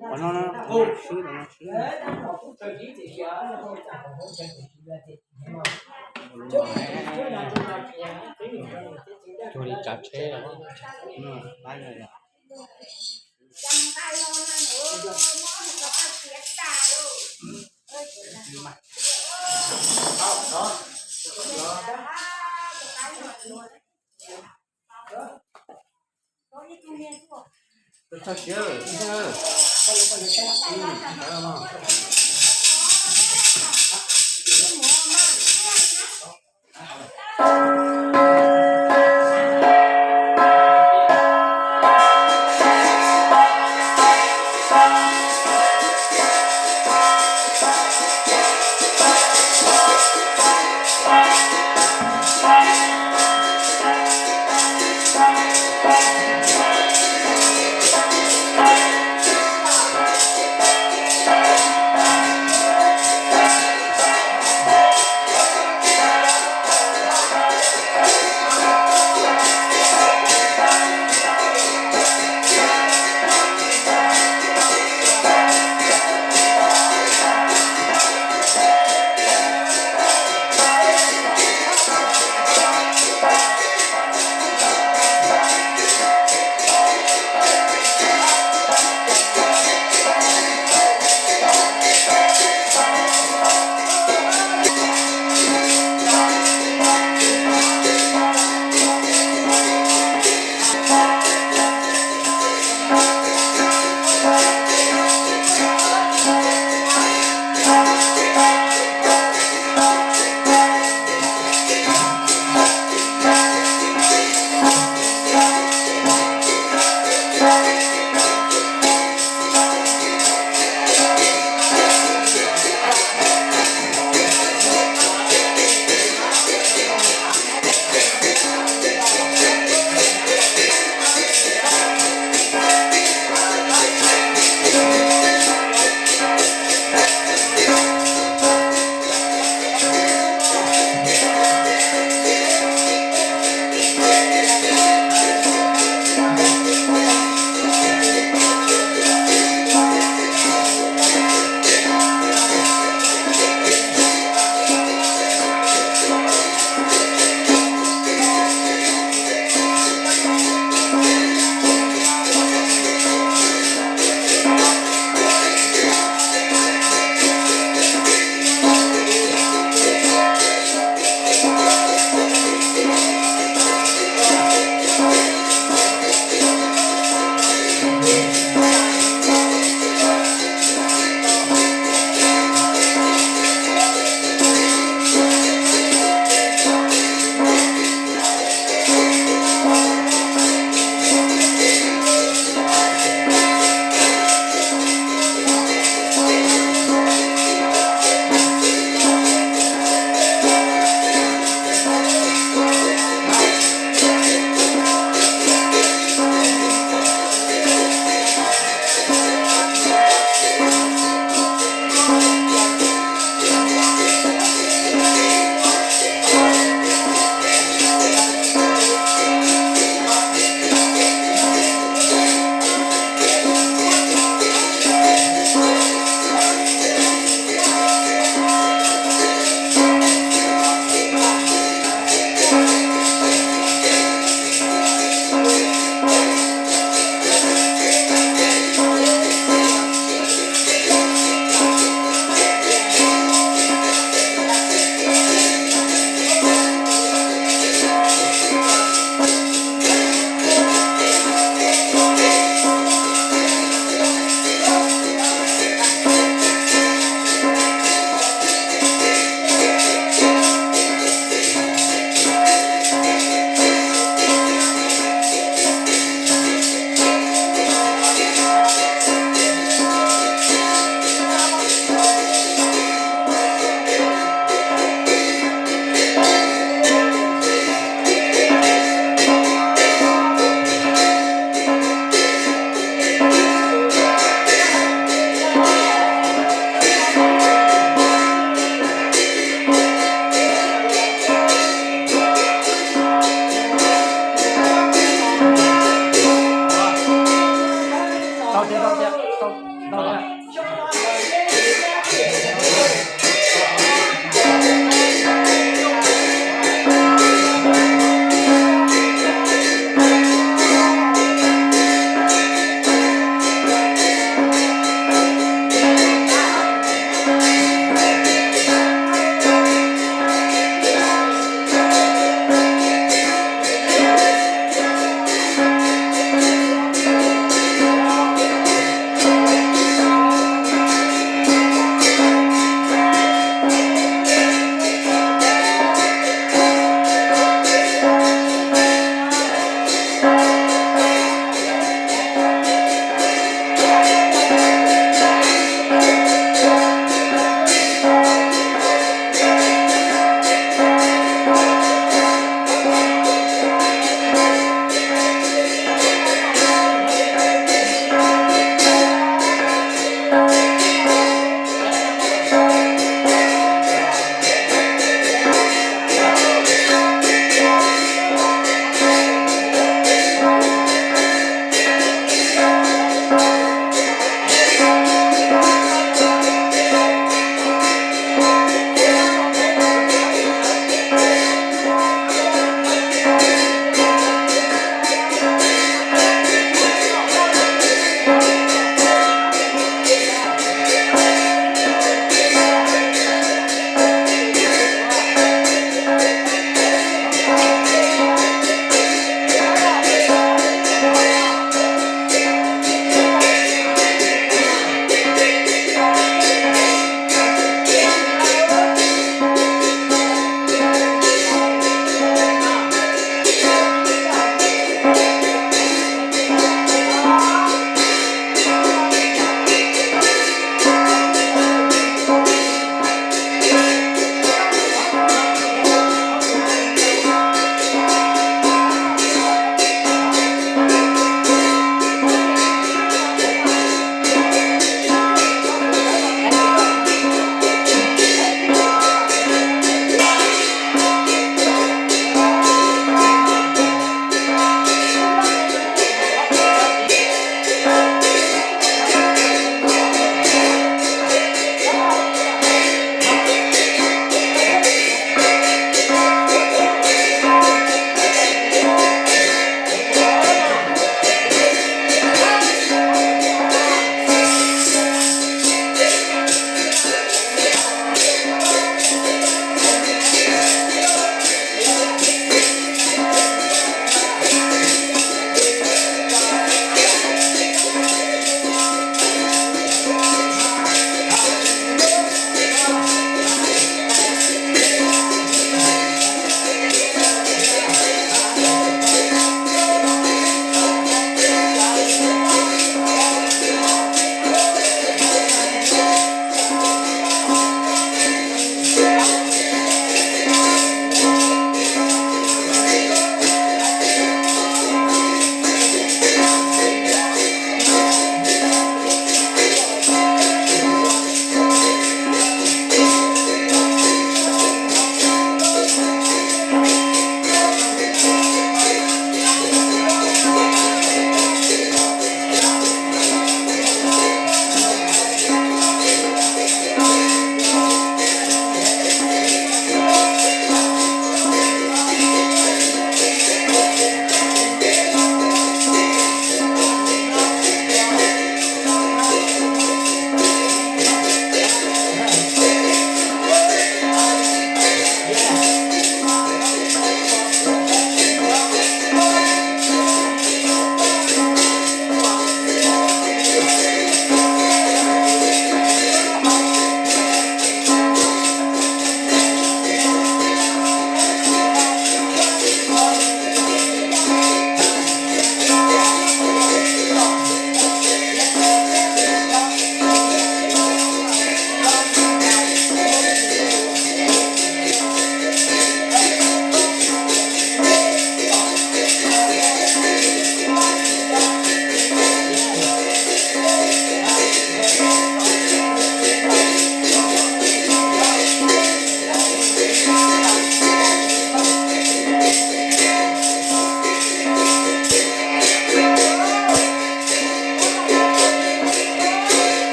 Qhov no no, swb no no, swb. Cuag li tsav tsheb los.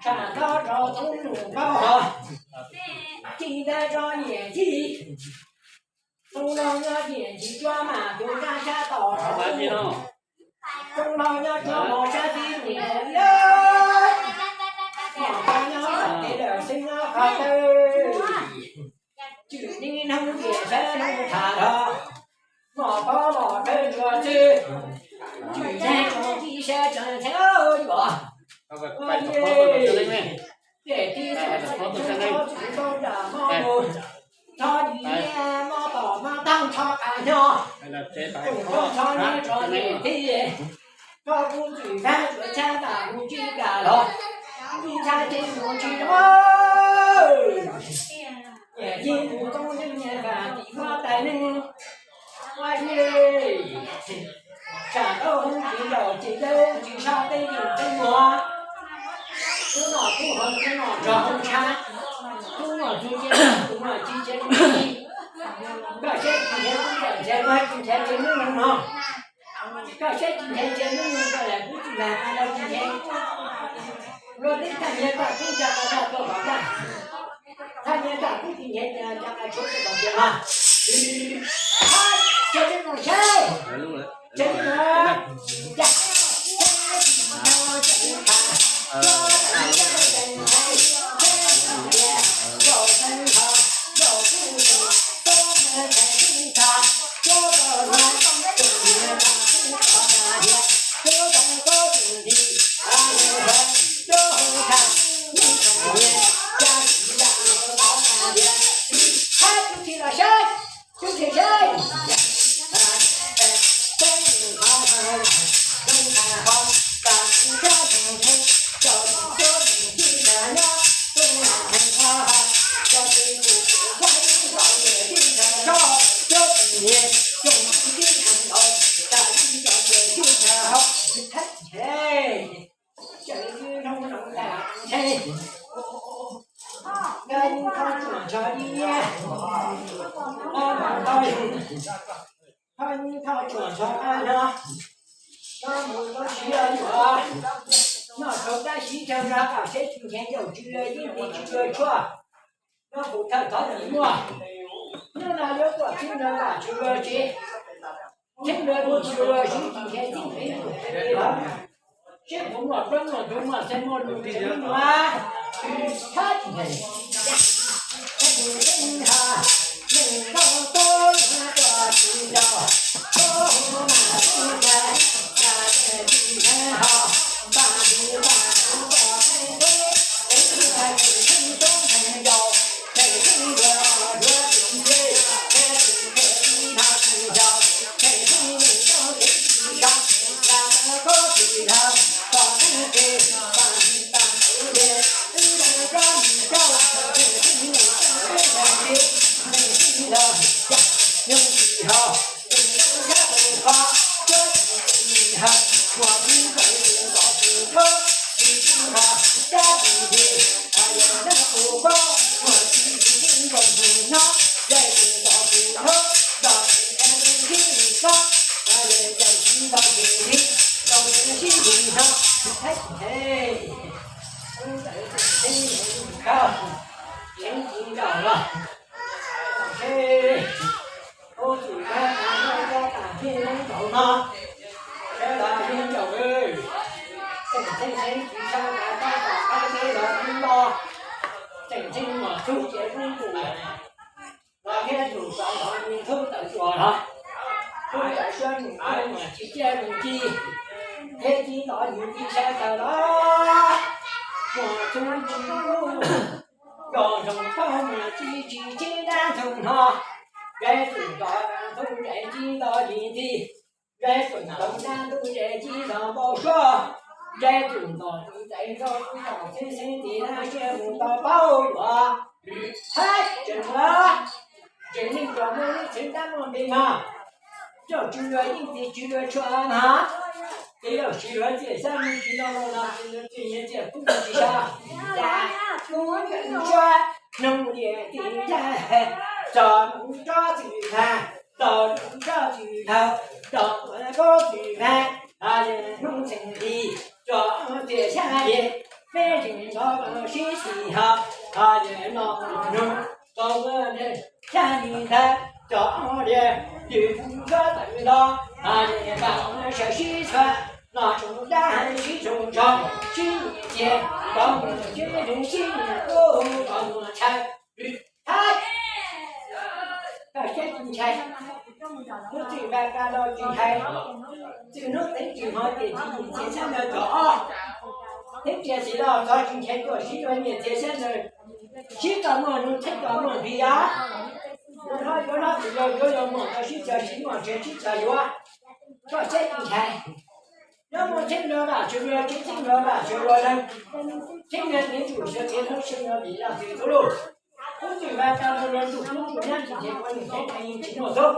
Tsam no rau tub nus nkauj ho, ci ntawd rau niam tij. Tub laug nyob niam tsis cuab mas tus nrab sab tod rau. Tub laug nyob cuab mos sab tib niam li. Mos tod nyob tes lawm xwb nyob qhov twg. Tswm neb hnub tiam sab hnub tham rau. Mos pob los dhawv tsuas txwj. Tswm ntseeg tsoom tib sab tseem theej yuav. Ces tib txhua txhua txhua txhua nram mob mus. Txhob dim nyiaj mob tom mob taug txhob qas nyob. Tsoom txhob nyob tso niam tij. Koj kuj txwm txhab tsuav txhab tam mus tsis kam los. Tib txhab ces mus tsis tau. Niam tij tus koob leej niam fam tim muab tais neeg. Ua yej, tsam tau hoob tsis zaum tsis dawb tsis sab tej yus tej muag. Tub nom tub hau tub nom rog hau ntshav, tub nom txug cia tus nom tsis cia tus txij. Koj saib tsis nrhiav kuv kom nrhiav, koj tsis nrhiav ces hnub no no. Koj saib tsis nrhiav ces hnub no koj lam kuv tsis lam los tsis nrhiav. Luag teb thaj nyiaj tag kub tsa qas tag tuaj kom tag. Thaj nyiaj tag kub tsis nrhiav ces tsa qas tshuav tuaj kom tiag mas. Ces li no saib, ces li no. Tseem ib hnub no tas ntshe, koj yeej thov tsuam ntsho ib, koj yeej thov tsuam ntsho qab no, koj mus koj siv yuav, noj tshauv tab siv tsawg zog kom seb tsis nrhiav yaum tsw yeeb tis tsw tshuaj. Noj kuv thawj thov tsis muaj, noj no yuav tuam txhij no kom tsw tsis, txhij no mus tsw tsis tsis nrhiav txij nrhiav tus, seb puas muaj plaub muaj ntug muaj xeeb muaj lus tsis muaj, thab tsis nrhiav. Neeg nrog tub tuaj tsis nrog, tub mas tub nrhiav, Los thiab tus xov thov nws thub tawm tuaj los, thub tawm suab nws tuaj mas tsis ciaj nws ci, thiab ci tos nws ci sawv daws los, muaj thub nws lub, nco ntsoov txhob muaj ci tsis tsis dab ntxoog hno, nce tus ntos thub nce ci nto ci ntxi, nce tus ntos dab ntub nce ci nto npau suab, nce tus ntos tus nce nto tus ntos xeeb xeeb ti dab siab mus tau paub yuav. Hab, tseem los, tseem neeg tseem muaj lub txheeb dab muaj npe mas, coj tsw luag yeej tis tsw luag tshua mas, ces yog siv luag txiaj xyab mus tsis no los no, txiaj nyiaj txiaj kub tsis sab, cas kub tsis sab, noog diam tim ncaj, txog mus tsob txwm ntag, txog mus tsob txwm ntag, txog mus tsob txwm ntag, a yog hnub txheem li, txog txiaj xyab li, peb tseem nrov sib xis hos, a yog no mus nug, txog mus xyab li ntag, txog diam, yus mus tsob txwm ntag, a yog npaj sawv sib txhua, los tsoom dab heev sib tsoom ntsog, sib lim tiag, txog mus sib lim kub, txog mus ntshaw, hab, koj siab tsis ntshai, hnub txwm nqa ka los tsis hais, txwm hnub teeb tsis hmo ces tsis nyiam txiag xyab ntawv txog ob, teeb tsis txiv los txog tsis ntshai tuaj sib yuav nyiam txiag xyab ntawv, sib tau muaj nug theeb tau muaj nqis os. Yuav hlob yuav hlob tsis yog yuav yog muaj tau sib txawg sib muaj tsev sib txawg yuav, koj siab tsis ntshai. Nyob muaj theeb no vam tsuas yuav tsev, theeb no vam tsuas yuav leeg, theeb no tev tsum xyov tsev hnub sib no vim yog txwm txhua lug. Hnub txwm nqa ka los los ntsuj hnub tsuj nyab tsis ntev ua nws theeb tsis muaj tub.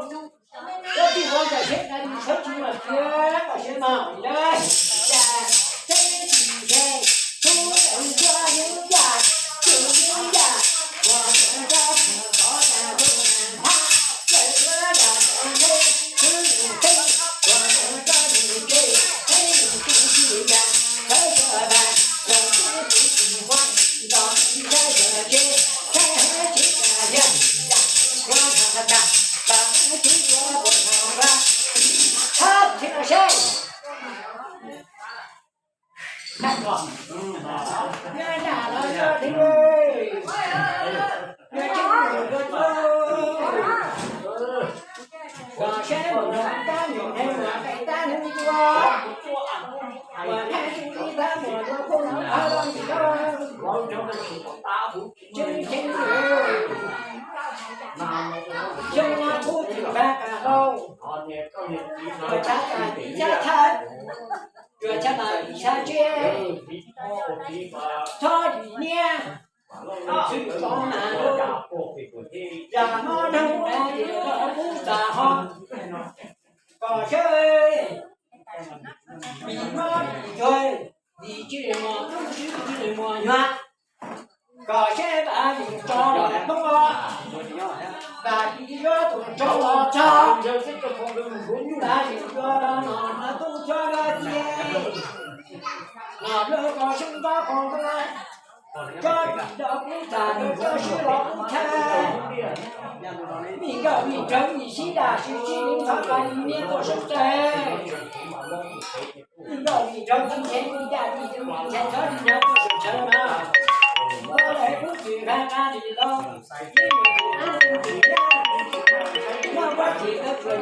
Koj tij vauv ntawm seb dai tsis tshua tsis muaj txiag koj siab mas lawm. Cas teb tsis ntse, tub ntawm ntsuab yeeb yaj, tub yeeb yaj, ua ntawm nrab tsis tov tas tub tas thab, txawm ntsuab yam tau ntshe, tub nws teb, ua ntawm nrab nws ntse, teb nws tub tsis yam, thawb tso tas, los tub tsis tsis huab, nto tsis saib yog tse, saib hev tsis tas yam, yam, ua tas tas, tas tsis ua ua tas ua, thab tsis ua seb. Xyoo no kuj tsis npaj kas hlau, tsuas tshaib mas ib sab thawb, tsuas tshaib mas ib sab tsiab, txhob dim niab, txhob txwm tsov mas lug, yam mob noog na yus kub tas ho, kom seb vim mob vim tuag, vim tsis muaj tub tsis muaj nyuam, kom seb vam yus tso los poob os, vam yus yuav tus tso los txog, vam yus yuav los no no tub txhob los cia, los lub ko seb ntob ko ntob, tsob ris los kub tas, tsob sib los kub thab, vim nkawm vim nraug vim sib dam sib sib li, txhob kom yus niam tuaj sawv tsees. Vim nkawm vim nraug tsis nrhiav, vim yam vim nraug tsis nrhiav, txhob ris nraug tuaj sawv tsees na. Ua lawm kuj tsis nqa qab ris los, noj pob tsis tau tsuas